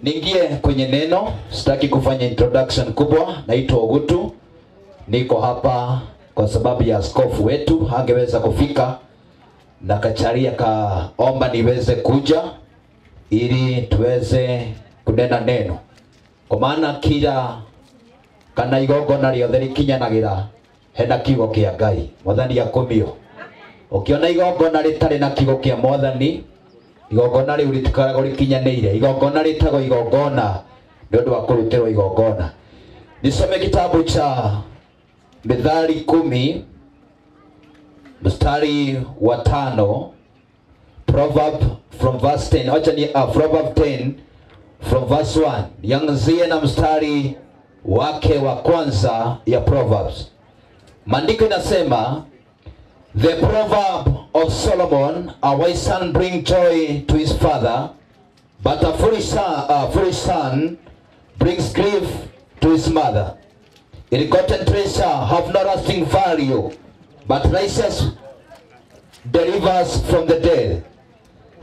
Niingie kwenye neno, sitaki kufanya introduction kubwa. Naitwa Ogutu, niko hapa kwa sababu ya askofu wetu hangeweza kufika, na Kacharia kaomba niweze kuja ili tuweze kunena neno, kwa maana kila kana igongona riothe rikinyanagira hena kiugo kia Ngai. Mwathani akumio. Ukiona igongona ritari na kiugo kia Mwathani, igongona riu ritikoragwo rikinyanĩire. Igongona ritagwo igongona nĩ ũndũ wa kũrutĩrwo igongona. Nisome kitabu cha Mithali 10 mstari wa 5, Proverb from verse 10. Acha ni Proverb 10 from verse 1. Nianzie na mstari wake wa kwanza ya Proverbs. Maandiko inasema, the proverb of Solomon, a wise son bring joy to his father, but a foolish son brings grief to his mother. Ill-gotten treasure have no lasting value, but righteous delivers from the dead.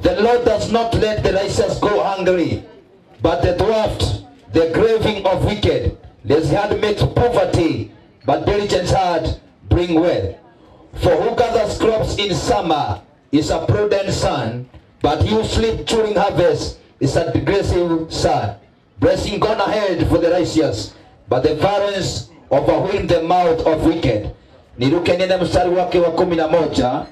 The Lord does not let the righteous go hungry, but the dwarfed the craving of wicked. Lazy hand makes poverty, but diligent heart bring wealth. For who gathers crops in summer is a prudent son, but he who sleeps during harvest is a digressive son. Blessing gone ahead for the righteous, but the violence overwhelm the mouth of wicked. Niruke niende mstari wake wa 11.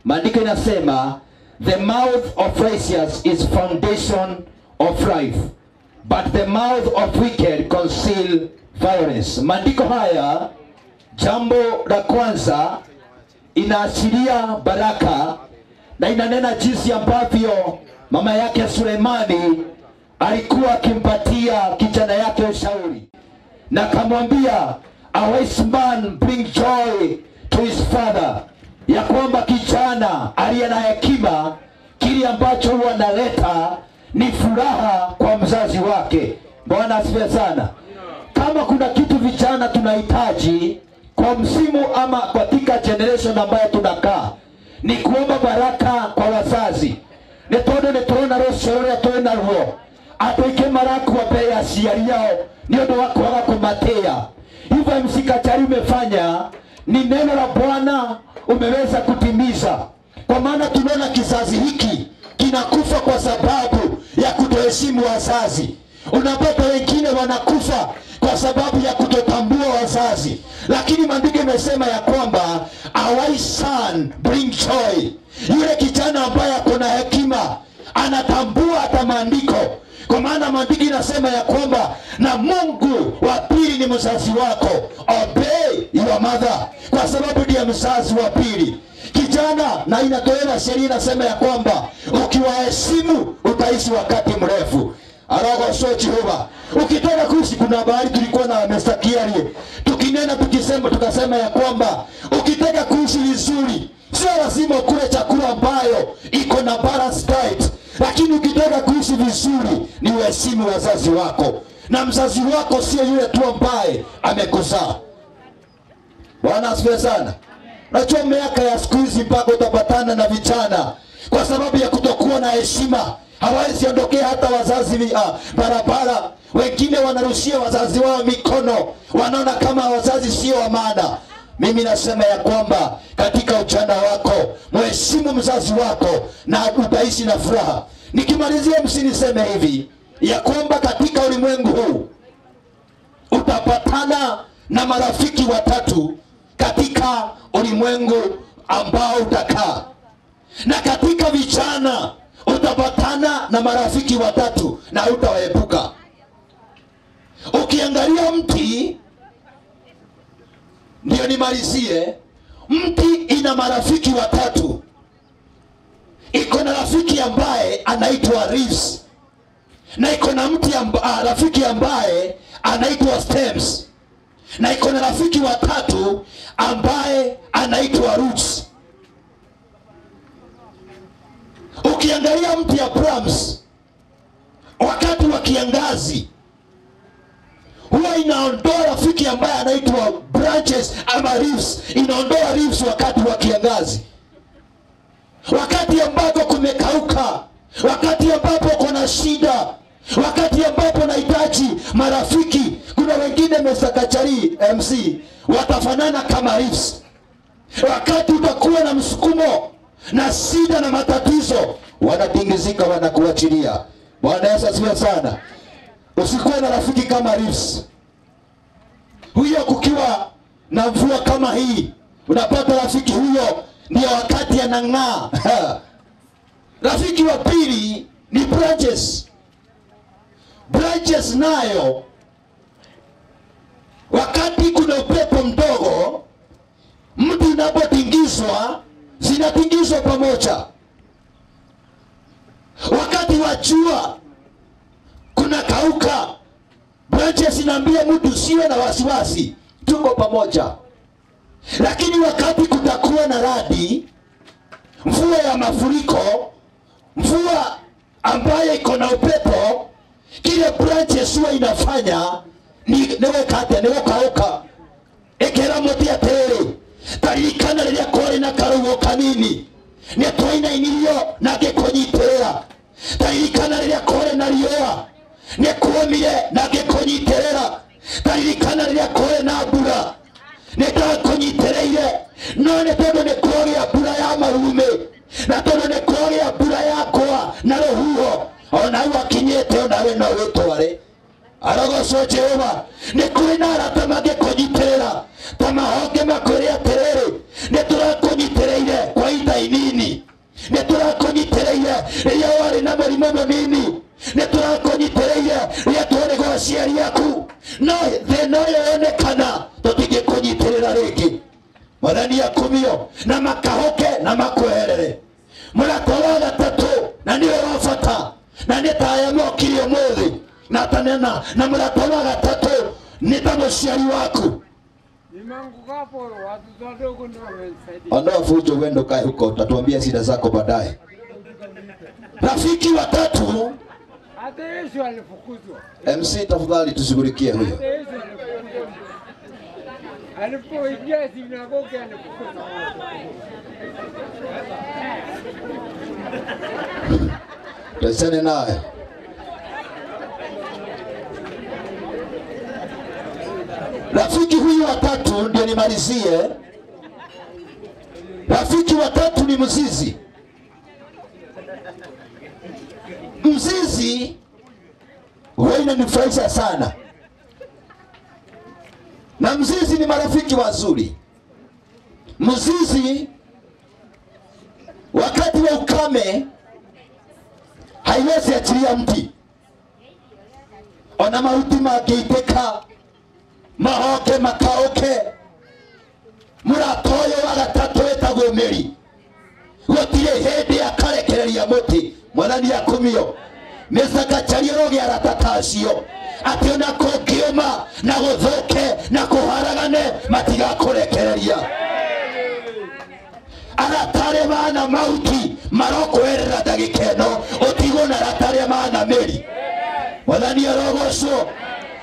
Maandiko inasema, the mouth of righteous is foundation of life, but the mouth of wicked conceal violence. Maandiko haya, jambo la kwanza, inaashiria baraka na inanena jinsi ambavyo mama yake Sulemani alikuwa akimpatia kijana yake ushauri, na akamwambia, a wise man bring joy to his father, ya kwamba kijana aliye na hekima kile ambacho huwa analeta ni furaha kwa mzazi wake. Bwana asifiwe sana. Kama kuna kitu vijana tunahitaji kwa msimu ama katika generation ambayo tunakaa, ni kuomba baraka kwa wazazi. Nĩ tondũ nĩ tũrona rũciaro rũrĩa twĩ naruo, andũ aingĩ marakua mbere ya aciari ao nĩ ũndũ wa kwaga kũmatĩĩa. Hivyo MC Kachari umefanya ni neno la Bwana umeweza kutimiza, kwa maana tunaona kizazi hiki kinakufa kwa sababu ya kutoheshimu wazazi. Unapata wengine wanakufa kwa sababu ya kutotambua wazazi. Lakini maandiko imesema ya kwamba a wise son bring joy. Yule kijana ambaye ako na hekima anatambua hata maandiko, kwa maana maandiko inasema ya kwamba na Mungu wa pili ni mzazi wako. Obey your mother, kwa sababu ndiye mzazi wa pili. Kijana, na inatolewa sheria inasema ya kwamba ukiwaheshimu utaishi wakati mrefu. Arogo so Jehova. Ukitaka kuishi, kuna habari tulikuwa na Mr. Kiarie tukinena tukisema, tukasema ya kwamba ukitaka kuishi vizuri sio lazima ukule chakula ambayo iko na balanced diet, lakini ukitaka kuishi vizuri ni uheshimu wazazi wako. Na mzazi wako sio yule tu ambaye amekuzaa. Bwana asifiwe sana. Unajua miaka ya siku hizi mpaka utapatana na vijana kwa sababu ya kutokuwa na heshima hawawezi ondokea hata wazazi barabara. Wengine wanarushia wazazi wao mikono, wanaona kama wazazi sio wa maana. Mimi nasema ya kwamba katika ujana wako mheshimu mzazi wako na utaishi na furaha. Nikimalizia, msiniseme hivi ya kwamba katika ulimwengu huu utapatana na marafiki watatu katika ulimwengu ambao utakaa, na katika vijana utapatana na marafiki watatu na utawaepuka. Ukiangalia mti, ndio nimalizie, mti ina marafiki watatu. Iko na rafiki ambaye anaitwa leaves, na iko na mti rafiki ambaye anaitwa stems, na iko na rafiki watatu ambaye anaitwa roots. Ukiangalia mti ya plums wakati wa kiangazi huwa inaondoa rafiki ambaye anaitwa branches ama leaves, inaondoa leaves wakati wa kiangazi. Wakati ambapo kumekauka, wakati ambapo kuna shida, Wakati ambapo nahitaji marafiki, kuna wengine Mr. Kachari MC watafanana kama leaves. Wakati utakuwa na msukumo na shida na matatizo, wanatingizika, wanakuachilia. Bwana Yesu asifiwe sana. Usikuwe na rafiki kama leaves. Huyo kukiwa na mvua kama hii, unapata rafiki huyo ndio wakati anang'aa. Rafiki wa pili ni branches. Branches nayo wakati kuna upepo mdogo, mtu unapotingizwa, zinatingizwa pamoja. Wakati wa jua kuna kauka, branches inaambia mtu usiwe na wasiwasi, tuko pamoja. Lakini wakati kutakuwa na radi, mvua ya mafuriko, mvua ambayo iko na upepo, kile branches huwa inafanya ni newekate newekauka. Ekera muti atiriri, taririkana riria kwari na karugo kanini, nitwainainirio na ngikunyitirira. Taririkana riria kwari na riũa, nikuomire na ngikunyitirira. Taririkana riria kwari na mbura, nĩndakũnyitĩrĩire. No nĩ tondũ nĩ kwagĩa mbura ya marumĩ, na tondũ nĩ kwagĩa mbura yakwa na rũhuho, ona hau akinyĩte onawe no wĩtware. Arogocwo Jehova. Nĩ kũrĩ na arata mangĩkũnyitĩrĩra ta mahonge makwĩre atĩrĩrĩ, nĩ tũrakũnyitĩrĩire kwa ihinda inini, nĩ tũrakũnyitĩrĩire rĩrĩa warĩ na mũrimũ mũnini, nĩ tũrakũnyitĩrĩire rĩrĩa twarĩ gwa aciari aku, no thĩna ũyũ wonekana tũtingĩkũnyitĩrĩra rĩngĩ. Mwathani akumio na makahoke na makweherere. Mũrata wa gatatũ na nĩwe wa bata, na nĩ ta aya mokire ũmũthĩ na tanena, na mũrata wa gatatũ nĩ ta mũciari waku. Ondoa fujo uende ukae huko, utatuambia shida zako baadaye. Rafiki wa tatu, hata Yesu alifukuzwa. MC tafadhali tushughulikie huyo. Alipoingia sinagogi alifukuzwa. Tuachane naye. Rafiki huyu wa tatu ndio nimalizie. Rafiki wa tatu ni mzizi. Mzizi wewe inanifurahisha sana. Na mzizi ni marafiki wazuri. Mzizi wakati wa ukame haiwezi achilia mti. Ona mahuti magĩitĩka, mahoke makaũke. Mũrata ũyũ wa gatatũ wĩtagwo mĩri, gũtirĩ hĩndĩ akarekereria mũtĩ. Mwathani akumio. Mr. Kachari ũrogĩa arata ta acio, atĩ ona kũngĩũma na gũthũke na kũharagane matigakũrekereria. Arata arĩa mahana mahuti marokweherera ndagĩka ĩno, ũtigwo na arata arĩa mahana mĩri. Mwathani arogocwo.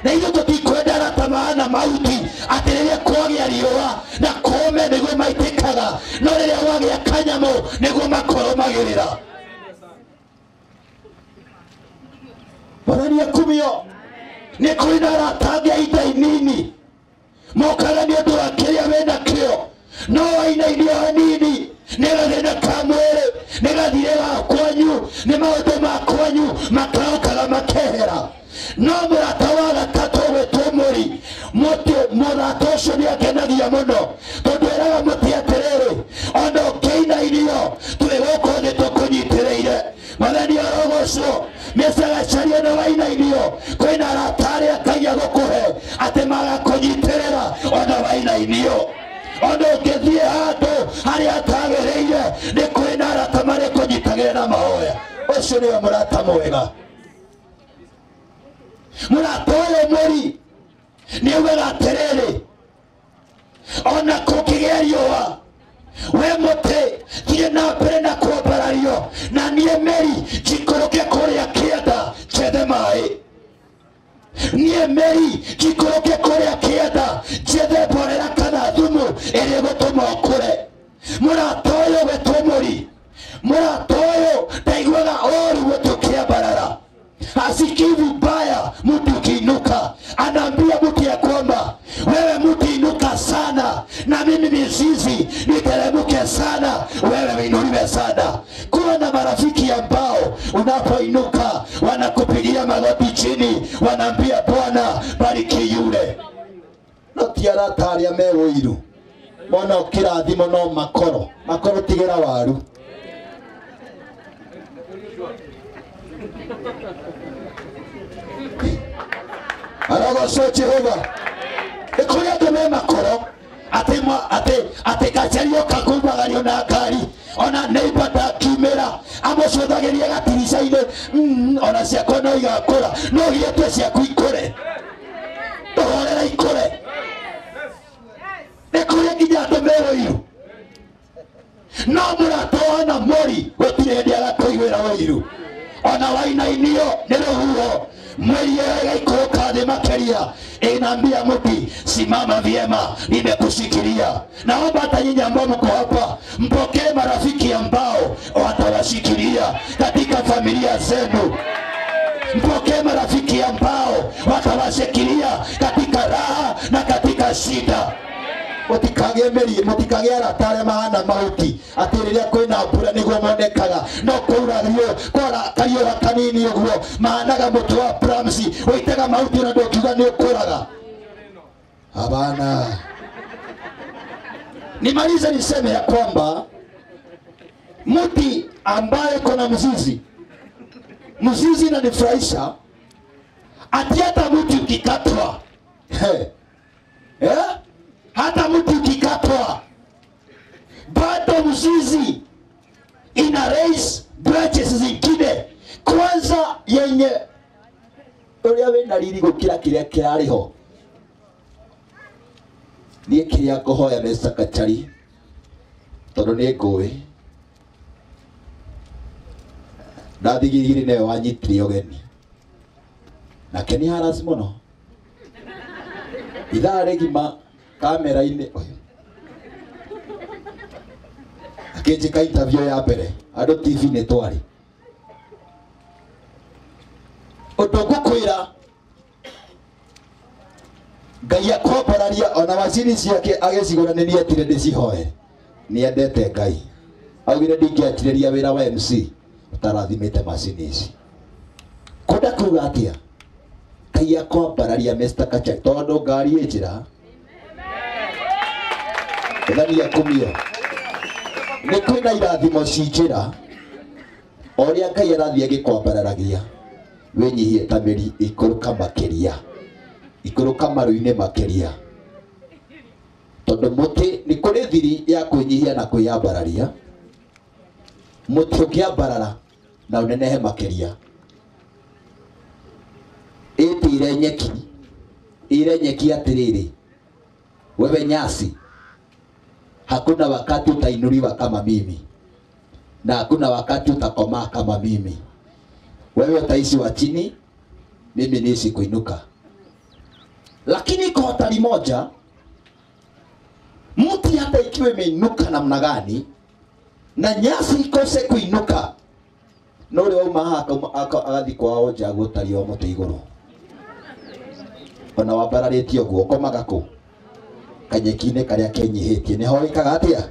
Na ithuĩ tũtikwenda arata mahana mahuti atĩ rĩrĩa kwagĩa riũa na kũme nĩguo maitĩkaga, no rĩrĩa wagĩa kanyamũ nĩguo makoromagĩrĩra. Mwathani akumio. Nĩ kũrĩ na arata angĩ a ihinda inini mokaga nĩ ũndũ wa kĩrĩa wĩnakĩo, no wainainio hanini nĩ gathĩna ka mwĩrĩ, nĩ gathirĩ ga kwanyu, nĩ maũndũ ma kwanyu makaũkaga makehera. No mũrata wa gatatũ gwĩtwo mũri, mũrata ũcio nĩ akenagia mũno, tondũ eraga mũtĩ atĩrĩrĩ, ona ũkĩinainio twĩ gũkũ thĩ tũkũnyitĩrĩire. Mwathani arogocwo. Mr. Gachari ona wainainio, kwĩna arata arĩa Ngai agũkũhe atĩ magakũnyitĩrĩra ona wainainio. Ona ũngĩthiĩ handũ harĩa hatagĩrĩire, nĩ kwĩna arata marĩkũnyitagĩrĩra na mahoya. Ũcio nĩwe mũrata mwega. Mũrata ũyũ mũri nĩ augaga atĩrĩrĩ, ona kũngĩgĩa riũa, we mũtĩ thiĩ na mbere na kwambarario, na niĩ mĩri njikũrũke kũrĩa kĩanda njethe maĩ. Niĩ mĩri njikũrũke kũrĩa kĩanda njethe mborera kana thumu ĩrĩa ĩgũtũma ũkũre. Mũrata ũyũ wetwo mũri, mũrata ũyũ ndaiguaga ũru mũtĩ ũkĩambarara. Hasikii vibaya mtu ukiinuka. Anaambia mtu ya kwamba wewe mtu inuka sana, na mimi mizizi niteremke sana, wewe inuliwe sana. Kuwa na marafiki ambao unapoinuka wanakupigia magoti chini, wanaambia Bwana bariki yule. No ti arata aria me ũiru, mwana ũkĩrathimo no makoro makoro tigĩra waru. Arogocwo Jehova. Nĩ kũrĩ andũ me makoro atĩ gacario kakumagario na ngari, ona neighbor ndakiumĩra amũcũthagĩrie gatirica-inĩ, ona ciakwa no igakũra, no ũgirĩtue ciaku ikũre, ndũhorere ikũre. Nĩ kũrĩ nginya andũ me ũiru, no mũrata wana mori gũtirĩ hĩndĩ agakũiguĩra ũiru. Ona wainainio nĩ rũhuho, mwili ĩgaikũrũka thĩ makĩria, inaambia mti simama vyema, nimekushikilia. Naomba hata nyinyi ambao mko hapa mpokee marafiki ambao watawashikilia katika familia zenu. Mpokee marafiki ambao watawashikilia katika raha na katika shida. Mutikage meri, mutikage arata aria mahana mahuti ati riria kwina mbura niguo monekaga, no kwaura rio kwara kariũa kanini uguo mahanaga mutu wa pramsi ũitaga mahuti ona ndũkiuga nĩ ũkũraga. Hapana. Nimalize niseme ya kwamba mti ambaye kuna mzizi, mzizi inanifurahisha ati hata mti ukikatwa hata mti ukikatwa bado mzizi ina raise branches zingine. Kwanza yenye uria wina riri gukira kiria kirariho, nie kiria nguhoya Mr. Kachari tondu nie ngui ndathigirire newe wanyitire ugeni nake ni haras muno ithaa rigima kamera-inĩ ũyũ akĩnjĩka interview ya mbere andũ TV nĩ twarĩ. Ũndũ ngũkwĩra Ngai akwambararia ona macini ciake agĩcigũra nĩ nietire ndĩcihoe. Nĩendete Ngai, augire ndingĩanjĩrĩria wĩra wa MC ũtarathimĩte macini ici. Kwenda kuga atĩa? Ngai akwambararia Mr. Kachari tondũ ngari ĩ njĩra ethania kumio nĩ kwĩna irathimo ci njĩra. O ũrĩa Ngai arathiĩ agĩkwambararagia wĩnyihie ta mĩri ikũrũka makĩria, ikũrũka maru-inĩ makĩria, tondũ mũtĩ nĩ kũrĩ thiri ya kwĩnyihia na kwĩyambararia. Mũtĩ ũngĩambarara na ũnenehe makĩria, ĩtĩire nyeki, ĩre nyeki atĩrĩrĩ, wewe nyasi, hakuna wakati utainuliwa kama mimi, na hakuna wakati utakomaa kama mimi. Wewe utaishi wa chini, mimi niishi kuinuka. Lakini kwa hatari moja, mti hata ikiwa imeinuka namna gani na nyasi ikose kuinuka, no uri wauma haha agathi kwao nja gũtario mũtĩ igũrũ, ona wambararĩtie ũguo ũkomaga kũ? Kanyeki-inĩ karĩa kenyihĩtie. Nĩho wĩkaga atĩa?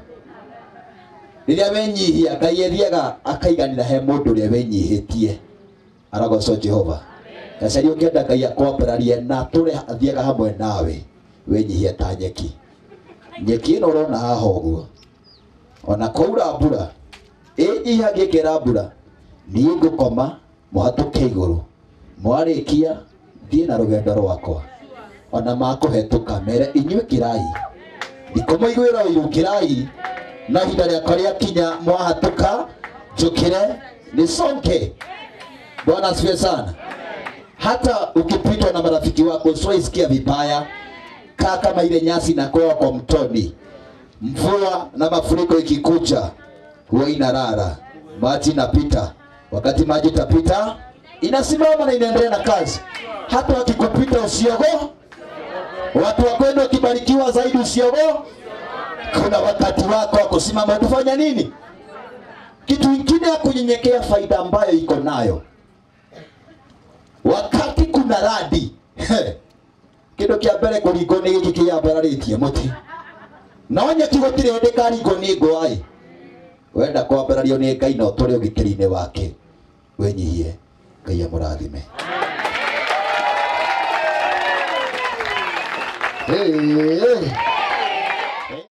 Rĩrĩa wenyihia Ngai athiaga akaiganĩra he mũndũ ũrĩa wenyihĩtie. Aragocwo Jehova. Gacari ũngĩenda Ngai akwambararie na atũre athiaga hamwe nawe, wenyihie ta nyeki. Nyeki ĩno ũrona haha ũguo, ona kwaura mbura ĩnyihagia ĩkĩra mbura, niĩ ngũkoma mũhatũke igũrũ, mwarĩkia thiĩ na rũgendo rwakwa. Ona makũhetũka mere inyuĩ kĩrai, ndikũmũiguĩra ũiru, kĩrai, na ihinda rĩakwa rĩakinya mwahatũka njũkĩre nisonge. Bwana asifiwe sana. Hata ukipitwa na marafiki wako usiwaisikia vibaya. Kaa kama ile nyasi inakoa kwa mtoni. Mvua na mafuriko ikikuja huwa inarara, maji inapita. Wakati maji itapita inasimama na inaendelea na kazi. Hata wakikupita usiogo, watu wa kwenu wakibarikiwa zaidi usiogo. Kuna wakati wako wa kusimama kufanya nini? Kitu kingine ya kunyenyekea, faida ambayo iko nayo, Wakati kuna radi, kindu kia mbere kuringwo ni giki kiambararitie muti. No nyeki gutiri hindi karingwo ni ngwa. Wenda kwambarario ni Ngai na utore ugitiri-ini wake, winyihie. Ngai amurathime. Hey.